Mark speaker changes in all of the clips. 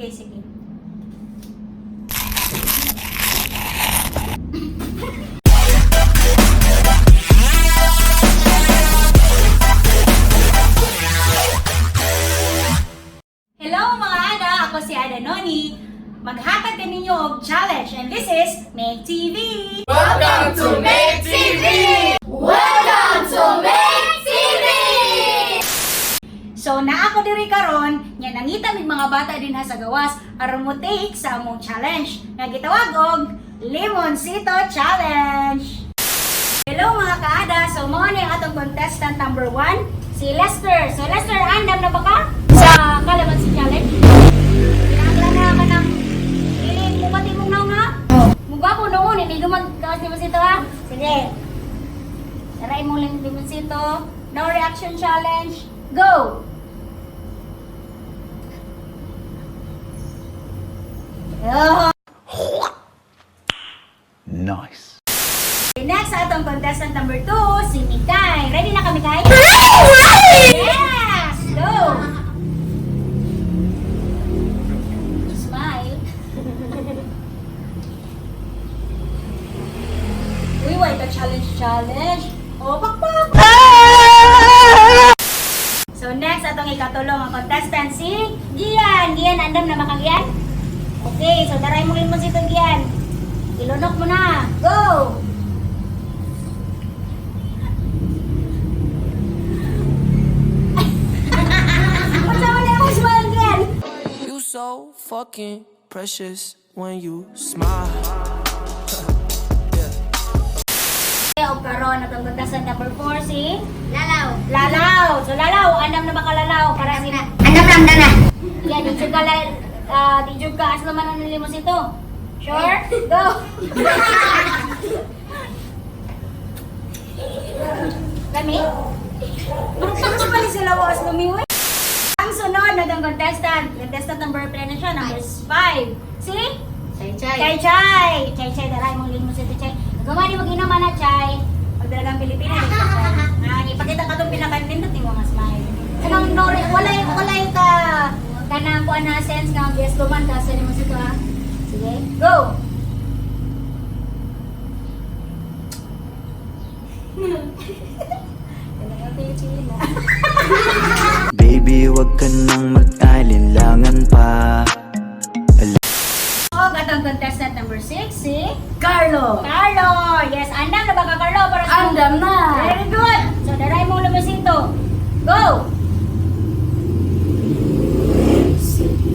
Speaker 1: Okay, sige. Hello, mga ada! Ako si Ada Noni. Maghatag din ninyo og challenge and this is Make TV!
Speaker 2: Welcome to Make TV!
Speaker 3: Welcome to Make TV!
Speaker 1: So naa ko diri karon nya nangita mig mga bata dinha sa gawas aron mo take sa among challenge nga gitawag og Limoncito Challenge. Hello, mga kaada. So mao ni ang atong contestant number 1, si Lester. So Lester, andam na ba ka sa Kalamansi Challenge? Kinahanglan na ka ng dili mo pati mong naong ha? Mugwapo noon, hindi guman gawas limoncito ha. Sige. Taray mo lang limoncito. No reaction challenge. Go! Oh.
Speaker 4: Nice.
Speaker 1: Next, atong contestant number 2, si Mikay. Ready na kami, Mikay? Yes! Go! Smile. Uy, wait, ka challenge challenge. Oh, pakpak! So next, atong ikatulong ang contestant si Gian. Gian, andam na makagian? Okay, so taray mo rin mo si Gian. Ilunok mo na. Go! Unsa man ang smile, Gian?
Speaker 2: You so fucking precious when you smile.
Speaker 1: Og karon atong contestant number 4 si
Speaker 3: Lalaw.
Speaker 1: Lalaw. So Lalaw, andam na ba ka, Lalaw? Para si
Speaker 3: Andam lang na na.
Speaker 1: Yeah, di jud ka di jud ka aslo man ang limosito. Sure? Go. Lami? Marugtong pa ni sila wa aslo mi we. Ang sunod na itong contestant, contestant number 3 na siya, number 5. Si
Speaker 3: Chay chay.
Speaker 1: Chay Chay! Chay Chay, daray mong limosito, Chay. Gawa di mag-inom na, Chay. Pag dalagang Pilipina, di ka, Chay. Ah, ipakita ka itong pinakanindot mo nga smile. Kanang no, walay, walay ka, kanang kuan na sense nga guest man ka sa limosito ha. Sige, go! Kanang Pilipina.
Speaker 5: Baby, wag ka nang mag-alinlangan pa.
Speaker 1: Og atong contestant number 6, si
Speaker 6: Carlo!
Speaker 1: Carlo! Yes, andam na ba ka, Carlo? Para sa
Speaker 6: Andam na!
Speaker 1: Very good! So, daray mong lumisito. Go!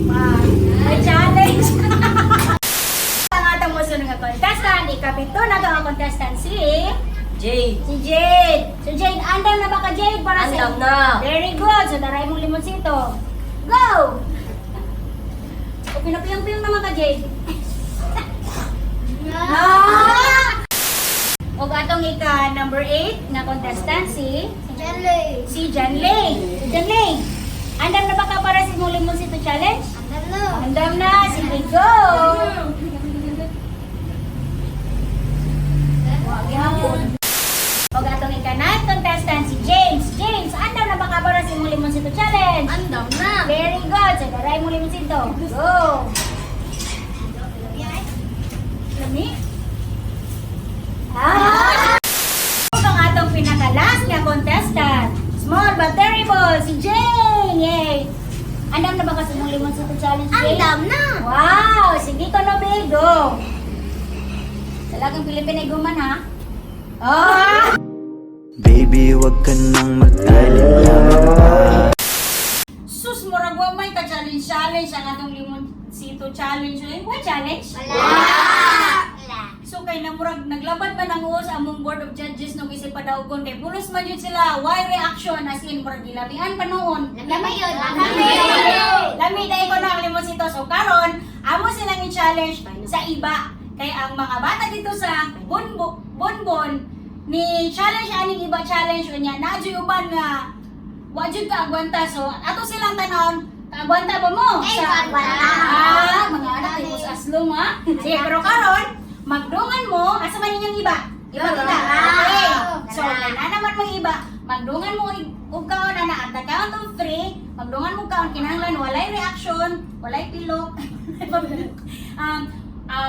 Speaker 1: Pa. May challenge! Ang atong musunod nga contestant, ikapito na ang contestant si
Speaker 6: Jade!
Speaker 1: si Jade. So Jade, andam na ba ka, Jade? Para sa
Speaker 6: Andam na!
Speaker 1: Very good! So daray mong limonsito. Go! O, pinapiyong-piyong naman ka, Jade. Ah! Og atong ika number 8 na contestant si
Speaker 3: Jelly.
Speaker 1: si John Lay. Si John Lay. Andam na ba ka para sa imong limonsito challenge?
Speaker 3: Andam na.
Speaker 1: Andam na. Sige, go! Wag gihapon. Og atong ika 9 contestant si James. James, andam na ba ka para sa imong limonsito challenge?
Speaker 3: Andam na.
Speaker 1: Very good. So, daray mo limonsito. Go! Lami? Ah! Ang atong pinaka-last nga contestant, small but terrible, si Jane! Yay! Andam na ba ka sa mong limonsito challenge, Jane?
Speaker 3: Andam na.
Speaker 1: Wow! Sige ko na, babe. Go! Talagang Pilipina guman, ha? Oh!
Speaker 5: Baby, wag ka nang mag-alinlangan pa.
Speaker 1: Sus, murag wa may ka-challenge challenge ang atong limonsito challenge. Uy, what challenge?
Speaker 3: Wala. Wala.
Speaker 1: So kay namurag naglaban man ang uos among board of judges nung isip padaugon kay pulos man yun sila why reaction as in murag gilamian pa noon.
Speaker 3: Lami yun.
Speaker 1: Lami. Lami dai ko na ang limonsito. So karon amo silang i-challenge sa iba kay ang mga bata dito sa Bonbo Bonbon ni challenge aning iba challenge unya na jud uban nga wa jud ka agwanta, so ato silang tanawon, agwanta ba mo?
Speaker 3: Ay, agwanta.
Speaker 1: Ah, mga anak ni Boss Aslong ha. Sige, pero karon magdungan mo, asa man ninyong iba? Iba kita. Okay. So, na naman mga iba. Magdungan mo og kaon ana at the count of 3, magdungan mo kaon, kinahanglan walay reaction, walay pilok.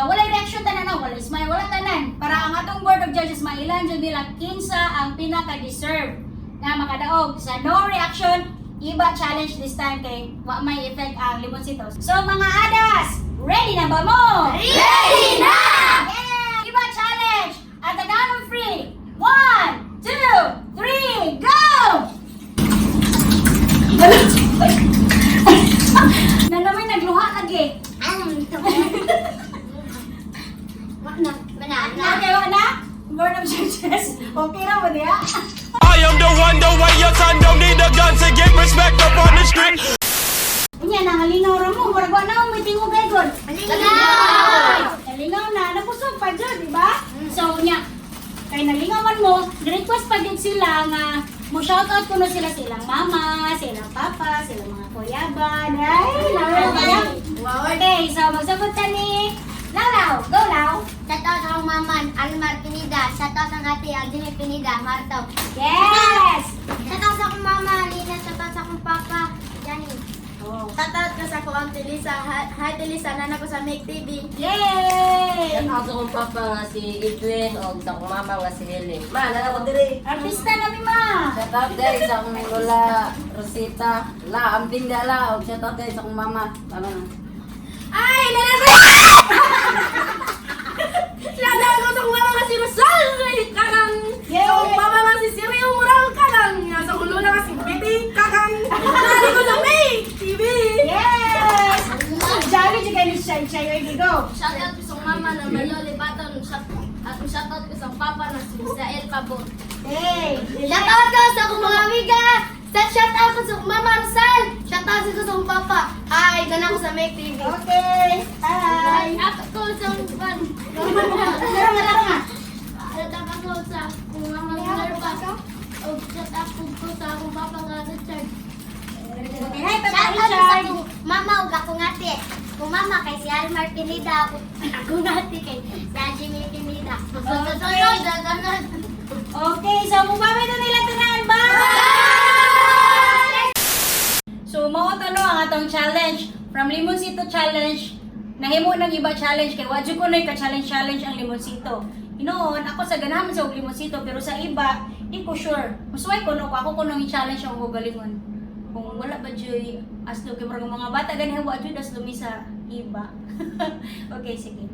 Speaker 1: Walay reaction tanan na, walay smile, wala tanan. Para ang atong board of judges mailan jud nila kinsa ang pinaka-deserve nga makadaog sa no reaction iba challenge this time kay wa may effect ang limonsito. So mga adas, ready na ba mo?
Speaker 3: Ready na!
Speaker 1: Yeah! Iba challenge! At the count of three, one, two, three, go! Na naman nagluha lagi.
Speaker 3: Wala na.
Speaker 1: Okay, wala na? Board of judges, okay na mo diya?
Speaker 2: I am the one, the way your son don't need a gun to get respect up on the street.
Speaker 1: Unya, nangalingaw ra mo. Murag wa na mo may tingog ay god.
Speaker 3: Nalingaw!
Speaker 1: Nalingaw na, nabusog pa dyan, di ba? So, unya, kay nalingaw man mo, request pa din sila nga mo shout out kuno sila silang mama, silang papa, silang mga kuyaban. Ay, laro. Okay, so magsabot ka ni Lalaw. Go, Law.
Speaker 3: Shout out sa akong mama, Almar Pinida. Shout out sa akong ate, Aljimmy Pinida, Marto.
Speaker 1: Yes!
Speaker 3: Shout out sa akong mama, Lina. Shout out sa akong papa, Johnny.
Speaker 1: Oh.
Speaker 4: Shout out ko sa akong Auntie Lisa. Hi, Ate Lisa, nana ko sa Make TV.
Speaker 1: Yay!
Speaker 6: Shout out sa akong papa nga si Edwin o sa akong mama nga si Helen. Ma, nana ko diri.
Speaker 1: Artista na mi, ma.
Speaker 6: Shout out guys sa akong lola Rosita. La, ambing da la. Og shout out guys sa akong mama. Tama na.
Speaker 4: Ay, nana ko! Shout out ko sa akong mama nga si Rosal Kakang!
Speaker 1: Yay!
Speaker 4: Sa akong papa nga si Cyril Moral Kakang! Sa akong lola nga si Betty Kakang! Nana ko sa Make TV!
Speaker 1: Yes! Jolly jud kay ni Shay Shay. Oy, go.
Speaker 4: Shout out ko sa mama na Maloli Baton. At shout out ko sa papa na si Misael Pabon.
Speaker 1: Hey!
Speaker 3: Shout out ko sa akong mga amiga. Sa shout out ko sa akong mama, Rosal. Shout out ko sa akong papa. Hi, nana ko sa Make TV.
Speaker 1: Okay. Hi.
Speaker 4: Shout out ko sa van.
Speaker 1: Tara nga, tara nga.
Speaker 4: Shout out ko sa akong mama Minerva. O shout out ko sa akong papa nga Richard.
Speaker 1: Okay, hi, Papa
Speaker 3: Shout out ko sa
Speaker 1: Richard.
Speaker 3: akong mama ug akong ate. Kung mama kay si Almar Pinida, ako ate kay si Aljimmy Pinida.
Speaker 1: Okay. Okay, so mubabay na nila tanan. Bye! So mao to no ang atong challenge from Limoncito challenge, nahimo ng iba challenge kay wa jud ko ka challenge challenge ang Limoncito. Hinoon ako sa ganahan sa og Limoncito pero sa iba di ko sure. Musuway ko no ko ako kuno i-challenge ang galingon. Kung wala ba jud aslo kay murag mga bata gani wa jud aslo mi sa iba. Okay, sige.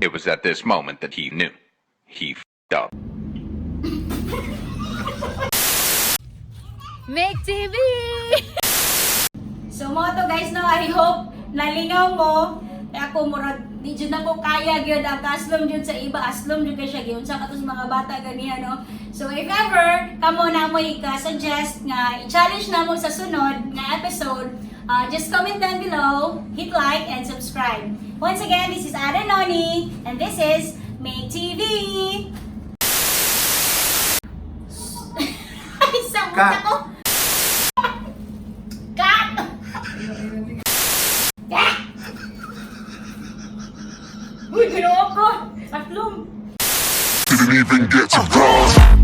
Speaker 7: It was at this moment that he knew. He f***ed up.
Speaker 4: Make TV!
Speaker 1: So mo to guys no, I hope nalingaw mo. Eh, ako murag di jud nako kaya gyud ang kaslom jud sa iba, aslom jud kay siya giunsa kato sa mga bata ganiya no. So if ever kamo na mo i-suggest nga i-challenge namo sa sunod nga episode, just comment down below, hit like and subscribe. Once again, this is Ada Noni and this is Make TV. Ay, samot
Speaker 8: Cut.
Speaker 1: ako. Cut! Cut! Uy, ginoo ko! Tatlong!
Speaker 7: Didn't even get to cross.